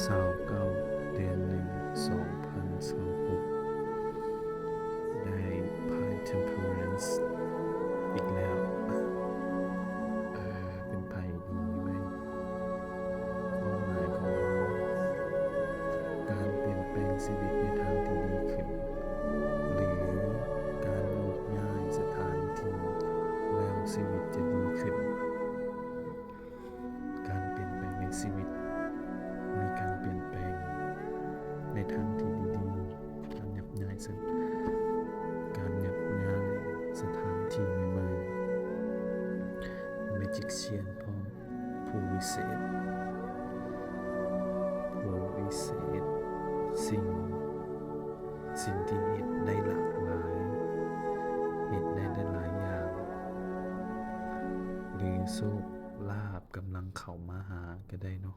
ຊາວເກົ້າ ເດືອນໜຶ່ງ ສອງພັນຊາວຫົກ ໄດ້ໄພ້ Temperance ອີກແລ້ວ. ເປັນໄພ້ດີໄໝ? ຄວາມໝາຍຂອງມັນ ການປ່ຽນແປງຊີວິດໃນທາງທີ່ດີຂຶ້ນ ຫຼື ການໂຍກຍ້າຍສະຖານທີ່ແລ້ວຊີວິດຈະດີຂຶ້ນ. ການປ່ຽນແປງໃນຊີວິດ ມີການປ່ຽນແປງໃນທາງທີ່ດີໆ, ການຍັບຍ້າຍສະ ການຍັບຍ້າຍສະຖານທີ່ໃໝ່ໆ, Magician ພ້ອມ ຜູ້ວິເສດ, ຜູ້ວິເສດ, ສິ່ງ ສິ່ງທີ່ເຮັດໄດ້ຫຼາກຫຼາຍ, ເຮັດໄດ້ຫຼາຍໆຢ່າງ ຫຼື ໂຊກລາບກຳລັງເຂົ້າມາຫາກໍໄດ້ເນາະ.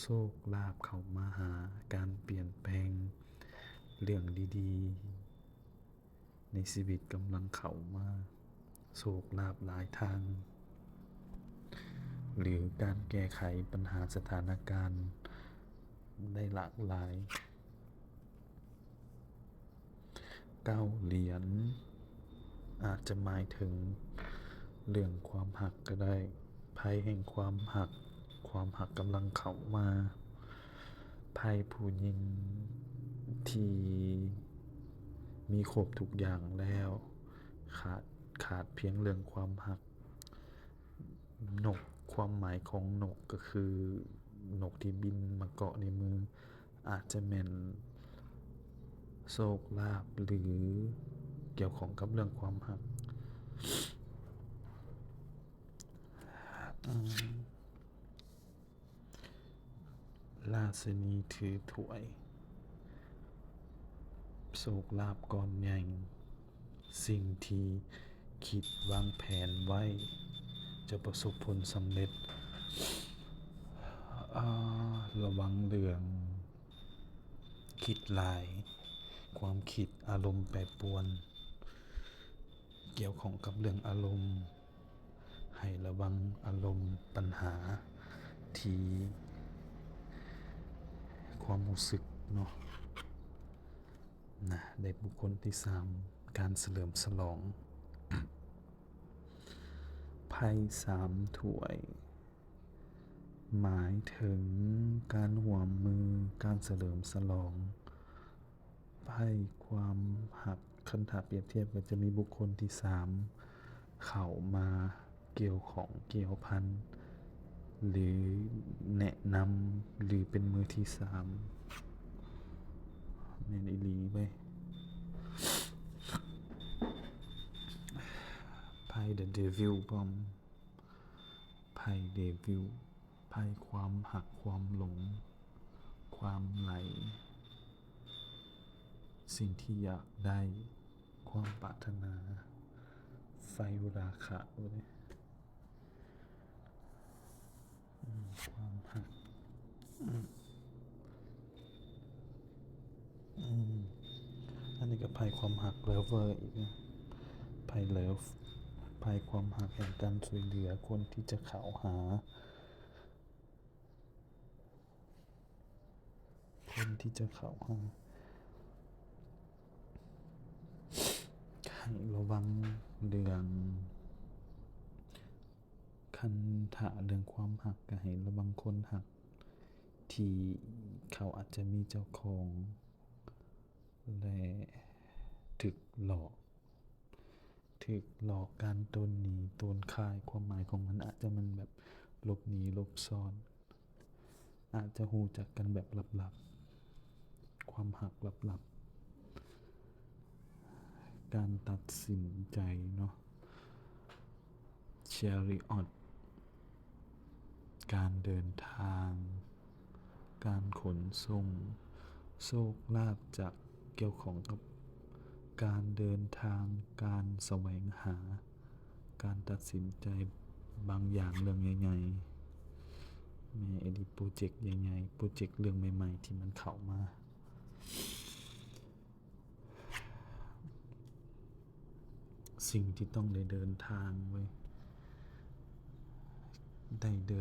ໂຊກລາບເຂົ້າມາຫາ, ການປ່ຽນແປງ, ເລື່ອງດີໆໃນຊີວິດກຳລັງເຂົ້າມາ, ໂຊກລາບຫຼາຍທາງ ຫຼື ການແກ້ໄຂບັນຫາສະຖານະການໄດ້ຫຼາກຫຼາຍ. ເກົ້າຫຼຽນ ອາດຈະໝາຍເຖິງເລື່ອງຄວາມຮັກກໍໄດ້, ໄພ້ແຫ່ງຄວາມຮັກ, ຄວາມຮັກກຳລັງເຂົ້າມາ, ໄພ້ຜູ້ຍິງທີ່ມີຄົບທຸກຢ່າງແລ້ວ, ຂາດ, ຂາດພຽງເລື່ອງຄວາມຮັກ. ນົກ, ຄວາມໝາຍຂອງນົກກໍຄືນົກທີ່ບິນມາເກາະໃນມື, ອາດຈະແມ່ນໂຊກລາບ ຫຼື ກ່ຽວຂ້ອງກັບເລື່ອງຄວາມຮັກ. ອາ ລາຊິນີຖືຖ້ວຍ, ໂຊກລາບກ້ອນໃຫຍ່, ສິ່ງທີ່ຄິດວາງແຜນໄວ້ຈະປະສົບຜົນສຳເລັດ. ອາ ລະວັງເລື່ອງຄິດຫຼາຍ, ຄວາມຄິດ, ອາລົມແປປວນ, ກ່ຽວຂ້ອງກັບເລື່ອງອາລົມ. ໃຫ້ລະວັງອາລົມ, ປັນຫາທີ່ຄວາມຮູ້ສຶກເນາະ. ນະ ໄດ້ບຸກຄົນທີສາມ, ການສະເຫຼີມສະຫຼອງ. ໄພ້ສາມຖ້ວຍ ໝາຍເຖິງການຮ່ວມມື, ການສະເຫຼີມສະຫຼອງ. ໄພ້ຄວາມຮັກ, ຄັນຖ້າປຽບທຽບກໍຈະມີບຸກຄົນທີສາມເຂົ້າມາກ່ຽວຂ້ອງກ່ຽວພັນ ຫຼື ແນະນຳ ຫຼື ເປັນມືທີສາມ. ແມ່ນອີ່ຫຼີເວີຍ. ໄພ້ The Devil ພ້ອມ ໄພ້ Devil, ໄພ້ຄວາມຮັກ, ຄວາມຫຼົງ, ຄວາມໄຫຼ, ສິ່ງທີ່ຢາກໄດ້, ຄວາມປາດຖະໜາ, ໄຟ Raja ເວີຍ. ອືມ ຄວາມຮັກ ອືມ ອືມ ອັນນີ້ກໍໄພ້ຄວາມຮັກ Lover ອີກນະ ໄພ້ Love ໄພ້ຄວາມຮັກແຫ່ງການຊ່ວຍເຫຼືອ ຄົນທີ່ຈະເຂົ້າຫາ ຄົນທີ່ຈະເຂົ້າຫາ ໃຫ້ລະວັງເລື່ອງ ຄັນຖ້າເລື່ອງຄວາມຮັກ ກໍໃຫ້ລະວັງຄົນຮັກທີ່ເຂົາອາດຈະມີເຈົ້າຂອງ ແລະ ຖືກຫຼອກ ຖືກຫຼອກການໂຕນໜີໂຕນຂາຍ. ຄວາມໝາຍຂອງມັນອາດຈະແມ່ນແບບຫຼົບໜີຫຼົບຊ້ອນ. ອາດຈະຮູ້ຈັກກັນແບບລັບໆ ຄວາມຮັກລັບໆ ການຕັດສິນໃຈເນາະ Chariot ການເດີນທາງ ການຂົນສົ່ງ ໂຊກລາບຈາກ ກ່ຽວຂ້ອງກັບການເດີນທາງ, ການສະແຫວງຫາ, ການຕັດສິນໃຈບາງຢ່າງເລື່ອງໃຫຍ່ໆ ແມ່ນ ໂປຣເຈັກໃຫຍ່ໆ ໂປຣເຈັກເລື່ອງໃໝ່ໆ ທີ່ມັນເຂົ້າມາ. ສິ່ງທີ່ຕ້ອງໄດ້ເດີນທາງເວີຍ ໄດ້ເດີນ